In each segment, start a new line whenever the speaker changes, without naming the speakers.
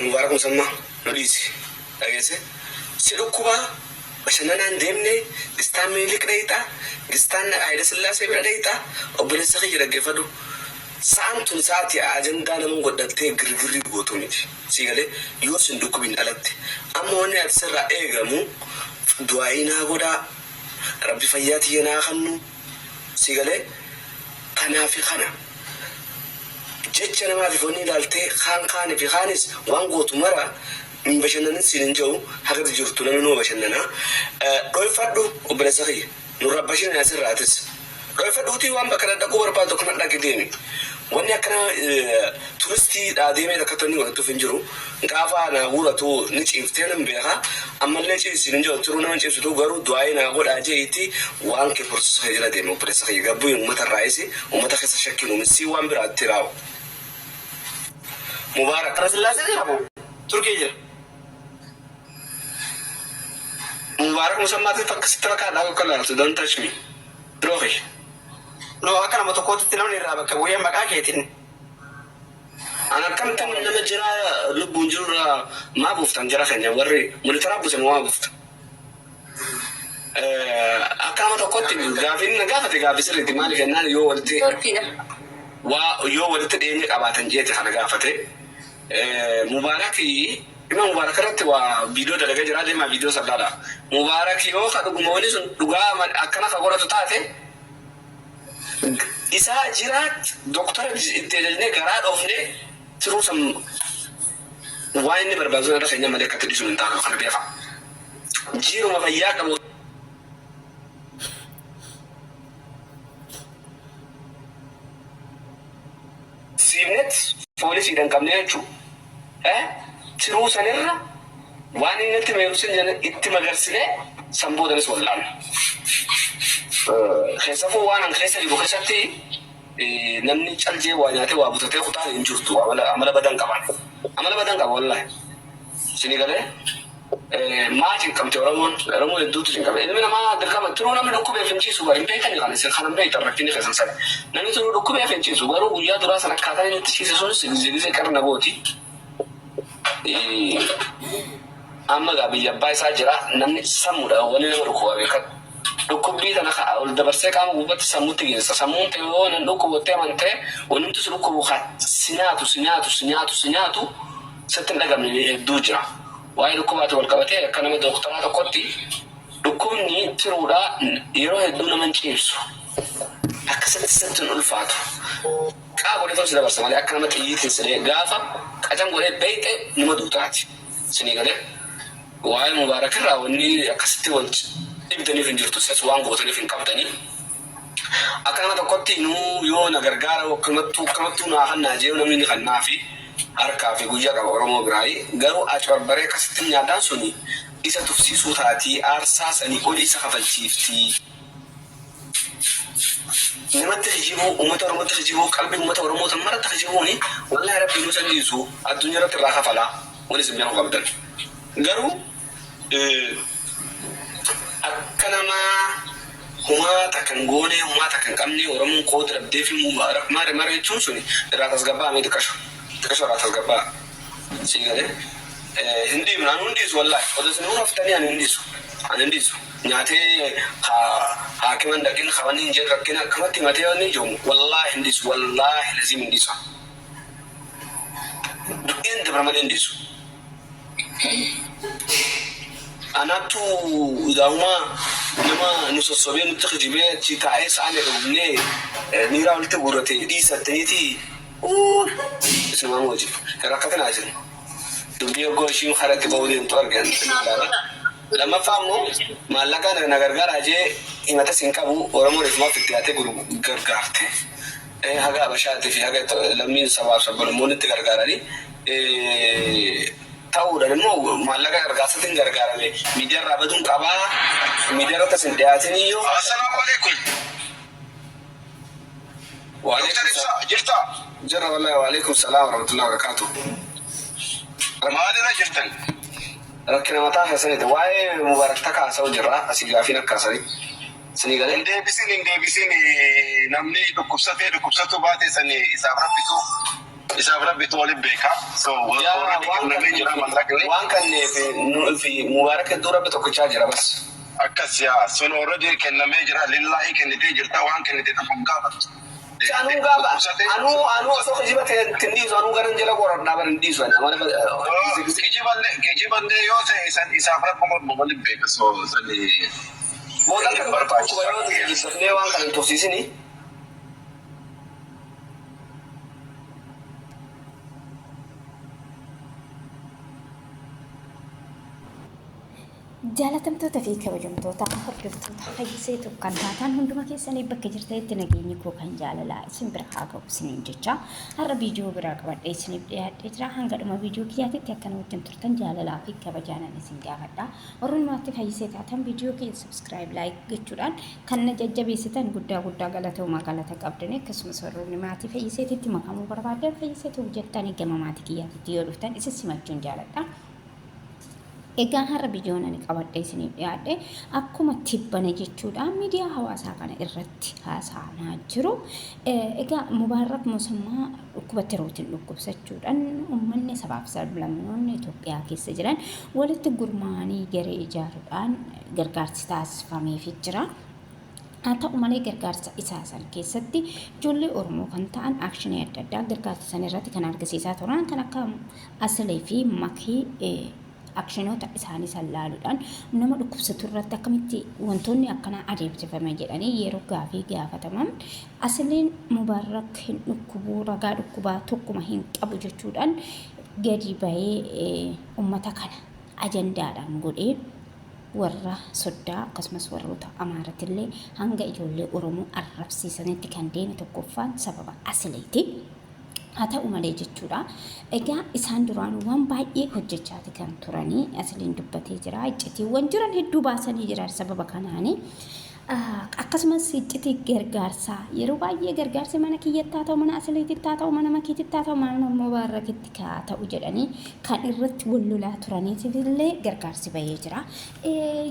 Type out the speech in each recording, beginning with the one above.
Mubaarak Musammaa nu dhiisi. Dhageesse? Si dhukkubaa bashannanaan deemne gistaan Minilik dhayxa, gistaan Hayila Sillaasee bira dhayxa. Obboleessa kiyya, dhaggeeffadhu. Sa'aan tun sa'atii ajandaa nama godhattee girgirrii gootuu miti. Sii galee? Yoo sin dhukkubin alatti. Amma wanni ati sirraa eegamu du'aa'ii naa godhaa. Rabbi fayyaa tiyya naa kannu. Sii galee? Kanaafi kana. Jecha namaatiif wanni ilaaltee kaan kaanii fi kaanis waan gootu mara hin bashannanin siin hin jedhu, haga jirtu namni numa bashannana. Dhoyfadhu, obboleessa kiyya. Nurraa bashannani asirraa atis. Dhoyfadhuutii waan bakka dhadhaquu barbaaddu akkana dhaqi deemi. Wanni akkana turistiidhaa deemee takkatti wanni godhattuuf hin jiru. Gaafa naa guuratu ni ciiftee nan beeka. Ammallee ciisi hin jedhu, tiruu nama hin ciibsitu, garuu du'aa'ii naa godhaa je'iitti waan kee process kee jala deemi, obboleessa kiyya. Gabbuyi uummata irraayis uummata keessa shakkiin uumin sii waan biraatti raawu. Mubaarak.
Hayilasillaasee jira moo Turkii jira?
Mubaarak Musammaatti takka sitti fakkaata akka laaltu, don't touch me. Biroo kiyya.
No, akka nama tokkootti namni irraa bakka bu'ee maqaa keetiin.
An akkamittan nama jira lubbuun jirurraa maa buuftan jara keenya? Warri monitoraa buuse moo maa buufta? Akka nama tokkotti gaafiin na gaafate gaafii sirriitti. Maaliif jennaan, yoo walitti
Turkiidha.
waa yoo walitti dhiyeenya qabaatan jeete kana gaafate. Mubaarak, dhimma Mubaarak irratti waa viidiyoo dalagee jira, deemaa viidiyoo sallaadha. Mubaarak yoo ka dhuguma wanni sun dhugaa akkana ka godhatu taate, isaa jiraat doktora itti ajajnee garaa dhoofnee tiruu san waan inni barbaadu sana irra keenya malee akkatti dhiisuun hin taanu, kana beeka. Jiiruma fayyaa qabu siifnet poolisiidhaan qabnee jechuudha. Tiruu sanirra waan inni itti meeru sin jedhan itti magarsinee san boodanis wallaanna. Keessafuu waan an keessa jiru keessatti namni caljee waa nyaatee waa butatee kutaan hin jirtu. Amala badan qaban. Amala badan qaba wallahi. Sini galee maa cinqamte Oromoon? Oromoo hedduutu cinqame. Ilmi namaa dirqama tiruu namni dhukkubeef hin ciisu bara hin beekani kana, isin kana hin beektan, rakkinni keessan sana. Namni tiruu dhukkubeef hin ciisu, garuu guyyaa duraa sana akkaataa inni itti ciise sunis gizee gizee qarna gooti. Amma gaa biyya abbaa isaa jira, namni sammuudha wanni nama dhukkuba beekadhu. Dhukkubbii tana ol dabarsee qaama gubbatti sammuutti geessa. Sammuun ta'e yoo nan dhukkubottee amantee, wanti si dhukkubu ka si nyaatu, si nyaatu, si nyaatu, si nyaatu sitti hin dhagamne hedduu jira. Waa'ee dhukkubaatti wal qabatee, akka nama dooktaraa tokkotti, dhukkubni tiruudhaa yeroo hedduu nama hin ciibsu. Akkasitti sitti hin ulfaatu. Qaa godhee si dabarsa malee, akka nama xiyyiitiin sidhee gaafa qacan godhee beeyxe numa duutaati. Sinii galee? Waa'ee Mubaarak irraa wanni akkasitti wal dhibdaniif hin jirtu. Isas waan gootaniif hin qabdanii. Akka nama tokkotti nuu yoo na gargaara, akkamattuu akkamattuu naa kannaa jee, namni ni kannaa fi harkaa fi guyyaa qaba Oromoo biraayi. Garuu acorbaree akkasitti nyaadhaan suni isa tufsiisuu taatii, aarsaa sanii oli isa kafalchiifti. Namatti kijibuu, uummata Oromootti kijibuu, qalbii uummata Oromoo tan maratti kijibuuni, wallahi Rabbi nu san dhiisu, addunyaa irratti irraa kafalaa wani isin beekuu qabdan. Garuu akka namaa humaa takka hin goone, humaa takka hin qabne, Oromoon qooda dhabdee fi Mubaarak maare maare jechuun suni irraa tasgabbaa'amee, xiqqasho xiqqasho irraa tasgabbaa'a. Sii galee? Hin dhiibnu, ani hin dhiisu wallahi. Odoo isin raftanii ani hin dhiisu. Ani hin dhiisu. Nyaatee haakima hin dhaqin, kawanni hin jedhu rakkina akkamatti himatee wanni jiru, wallahi hin dhiisu, wallahi laziim hin dhiisu. Du'een dabra malee hin dhiisu. Anattu idaahumaa nama nu sossobee nutti kijibee achi taa'ee sa'aan irra gubnee miiraa walitti guurrate dhiisattaniiti isinumaan wajjin hin rakkatinaa isin. Dubbii hoggoo ishiin karatti ba'uu deemtu argan. Lammaffaa immoo maallaqa na gargaaraa jee himatas hin qabu. Oromoon ifumaaf itti dhiyaatee gargaarte. Haga Habashaatii fi haga lammiin sabaaf sabboonummoonni itti gargaaranii ta'uudhaan immoo maallaqa gargaarsatiin gargaarame miidiyaa irraa baduun qabaa, miidiyaa irratti as hin dhiyaatin iyyuu.
Assalaamu alaikum. Doktar Ibsaa, jirtaa?
Jirra wallahi, waalaikum salaam warahmatullahi wabarakatuh.
Maalirra jirtan?
Rakkina mataa keessaniiti. Waa'ee Mubaarak takka haasa'u jirra. Asii gaafiin akka haasa'e. Sinii galee?
Hin deebisin, hin deebisin. Namni dhukkubsatee dhukkubsatu baate san isaaf rabbitu Isaaf rabbitu waliin beeka. So
Yaa
already
waan
kennamee jira mallaqni.
waan kanneef fi Mubaarak hedduu rabbi tokkichaa jira bas.
Akkas yaa sun already kennamee jira lillaahi kennitee jirta waan kennite tokko hin gaafattu.
Anuu gaafa anuu osoo kijiba hin dhiisu anuu garan jala qoradhaa bara hin dhiisu ani amana.
Kijiballee yoo ta'e isan isaaf rabbuma waliin beeka so sani.
Booda akka dubartii dhukkuba yoo ta'e jibbatnee waan kana hin tursiisini.
Jaalatamtoota fi kabajamtoota hordoftoota Fayyisee Tube kan taatan hunduma keessanii bakka jirtanitti nageenyi koo kan jaalalaa isin bira haa ga'u isiniin jecha har'a viidiyoo biraa qabadhee isiniif dhiyaadhee jira. Hanga dhuma viidiyoo kiyyaatitti akkana wajjin turtan jaalalaa fi kabajaanan isin gaafadha. Warroonni maatii Fayyisee taatan viidiyoo kiyya subscribe like gochuudhaan kan na jajjabeessitan guddaa guddaa galatoomaa galata qabdanii akkasumas warroonni maatii Fayyiseetitti makamuu barbaadan Fayyisee Tube jettanii gama maatii kiyyaatitti yoo dhuftan isin simachuun jaaladha. Egaa har'a viidiyoon ani qabadhee isiniif dhiyaadhe akkuma tibbana jechuudha miidiyaa hawaasaa kana irratti haasa'amaa jiru. Egaa Mubaarrak Musammaa dhukkuba tiruutiin dhukkubsachuudhaan uummanni sabaaf sablammoonni Itoophiyaa keessa jiran walitti gurmaa'anii garee ijaaruudhaan gargaarsi taasifameefii jira. Haa ta'u malee gargaarsa isaa san keessatti ijoollee Oromoo kan ta'an aakshinii adda addaa gargaarsa san irratti kan argisiisaa turan kan akka Asilee fi Makii akshinoota isaanii san laaluudhaan nama dhukkubsatu irratti akkamitti wantoonni akkanaa adeemsifame jedhanii yeroo gaafii gaafataman Asileen Mubaarrak hin dhukkubuu ragaa dhukkubaa tokkuma hin qabu jechuudhaan gadi bahee ummata kana ajandaadhaan godhee warra soddaa akkasumas warroota Amaaratillee hanga ijoollee Oromoo arrabsiisanitti kan deeme tokkoffaan sababa Asileeti. Haa ta'u malee jechuudha. Egaa isaan duraan waan baay'ee hojjechaati kan turanii Asiliin dubbatee jira. Iccitiiwwan jiran hedduu baasanii jiran sababa kanaani. Akkasumas iccitii gargaarsaa yeroo baay'ee gargaarsi mana kiyyatti haa ta'u mana Asiliititti haa ta'u mana Makiititti haa ta'u mana Mubaarakitti haa ta'u jedhanii kan irratti wal lolaa turaniitiif illee gargaarsi bahee jira.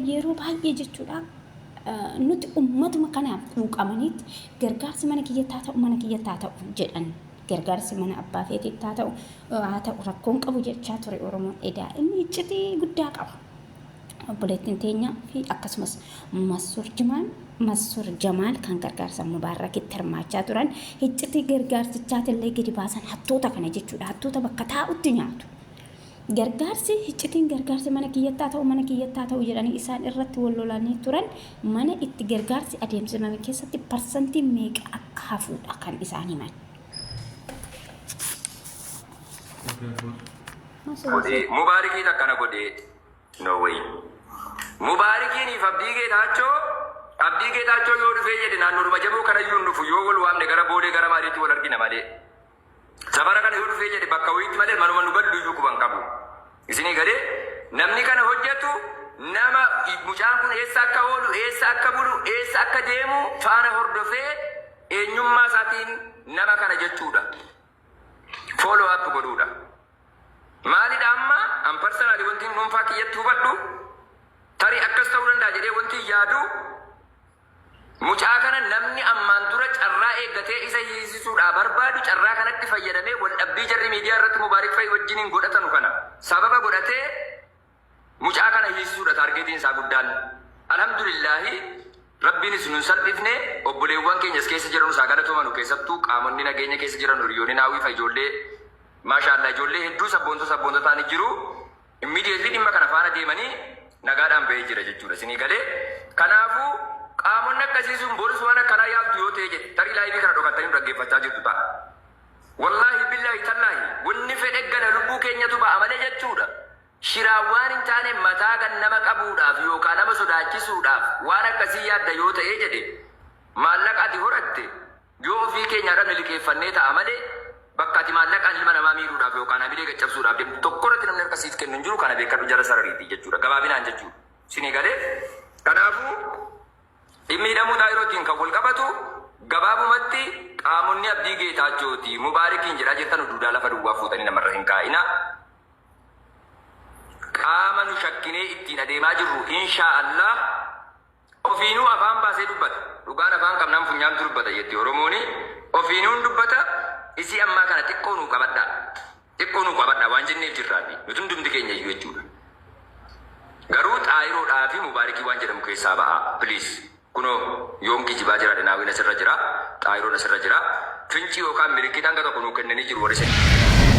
Yeroo baay'ee jechuudha nuti ummatuma kanaaf quuqamaniitti gargaarsi mana kiyyatti haa ta'u mana kiyyatti haa ta'u jedhan gargaarsi mana abbaa feetitti haa ta'u rakkoon qabu jechaa ture Oromoon edaa inni iccitii guddaa qaba. Obboleettiin teenya fi akkasumas Massuur Jimaan Massuur Jamaal kan gargaarsa Mubaarakitti hirmaachaa turan iccitii gargaarsichaatillee gadi baasan hattoota kana jechuudha. Hattoota bakka taa'utti nyaatu. Gargaarsi iccitiin gargaarsi mana kiyyatti haa ta'u mana kiyyatti haa ta'u jedhanii isaan irratti wal lolanii turan mana itti gargaarsi adeemsifame keessatti parsantii meeqa akka hafuudha kan isaan himan.
Godhee mubaarikiin akkana godhee no way mubaarikiiniif Abdii Geetaachoo Abdii Geetaachoo yoo dhufee jedhe naannoodhuma jaboo kanayyuu hin dhufu yoo wal waamne gara boolee gara maaliitti wal argina malee safara kana yoo dhufee jedhe bakka wayiitti malee manuma nu gallu iyyuu quban qabu isinii galee namni kana hojjetu nama mucaan kun eessa akka oolu eessa akka bulu eessa akka deemu faana hordofee eenyummaa isaatiin nama kana jechuudha follow up godhuudha. Maalidha amma an personally wanti dhuunfaa kiyyatti hubadhu tarii akkas ta'uu danda'a jedhee wanti yaadu mucaa kana namni ammaan dura carraa eeggatee isa hiisisuudhaa barbaadu carraa kanatti fayyadamee wal dhabbii jarri miidiyaa irratti Mubaarik fa'i wajjiniin godhatanu kana sababa godhatee mucaa kana hiisisuudha targetiin isaa guddaan. Alhamdulillaahi Rabbiinis nun salphifne obboleewwan keenyas keessa jiran isaa galatoomanu keessattuu qaamonni nageenya keessa jiran hiriyoonni naawwiifa ijoollee maashaallah ijoollee hedduu sabboontota sabboontota ta'anii jiru. Immediately dhimma kana faana deemanii nagaadhaan bahee jira jechuudha isinii galee. Kanaafuu qaamonni akkasii sun borus waan akkanaa yaaltu yoo ta'e jedhe tarii live kana dhokattanii nu dhaggeeffachaa jirtu ta'a. Wallaahi billaahi tallaahi wanni fedhe gala lubbuu keenyatu ba'a malee jechuudha. Shiraan waan hin taane mataa kan nama qabuudhaaf yookaan nama sodaachisuudhaaf waan akkasii yaadda yoo ta'e jedhe maallaqa ati horatte yoo ofii keenyaa dhabne liqeeffannee ta'a malee bakka ati maallaqaan ilma namaa miidhuudhaaf yookaan hamilee caccabsuudhaaf deemtu tokko irratti namni harka siif kennu hin jiru kana beekadhu jala sarariiti jechuudha gabaabinaan jechuudha. Sinii galee kanaafuu dhimmi hidhamuu xaayirootiin kan wal qabatu gabaabumatti qaamonni Abdii Geetaachooti Mubaarikiin jedhaa jirtan duudaa lafa duwwaa fuutanii namarra hin kaa'ina. Qaama nu shakkinee ittiin adeemaa jirru inshaa Allah ofiinuu afaan baasee dubbata. Dhugaan afaan qabnaan funyaantu dubbata jetti Oromooni. Ofiinuun dubbata. Isii ammaa kana xiqqoo nuu qabadhaa. Xiqqoo nuu qabadhaa waan jenneef jirraafi. Nuti hundumti keenya iyyuu jechuudha. Garuu xaayiroodhaa fi mubaarikii waan jedhamu keessaa ba'aa. Please. Kunoo yoon kijibaa jiraadhe naawwiin asirra jira. Xaayiroon asirra jira. Fincii yookaan milikkita hanga tokko nuu kennanii jiru warri.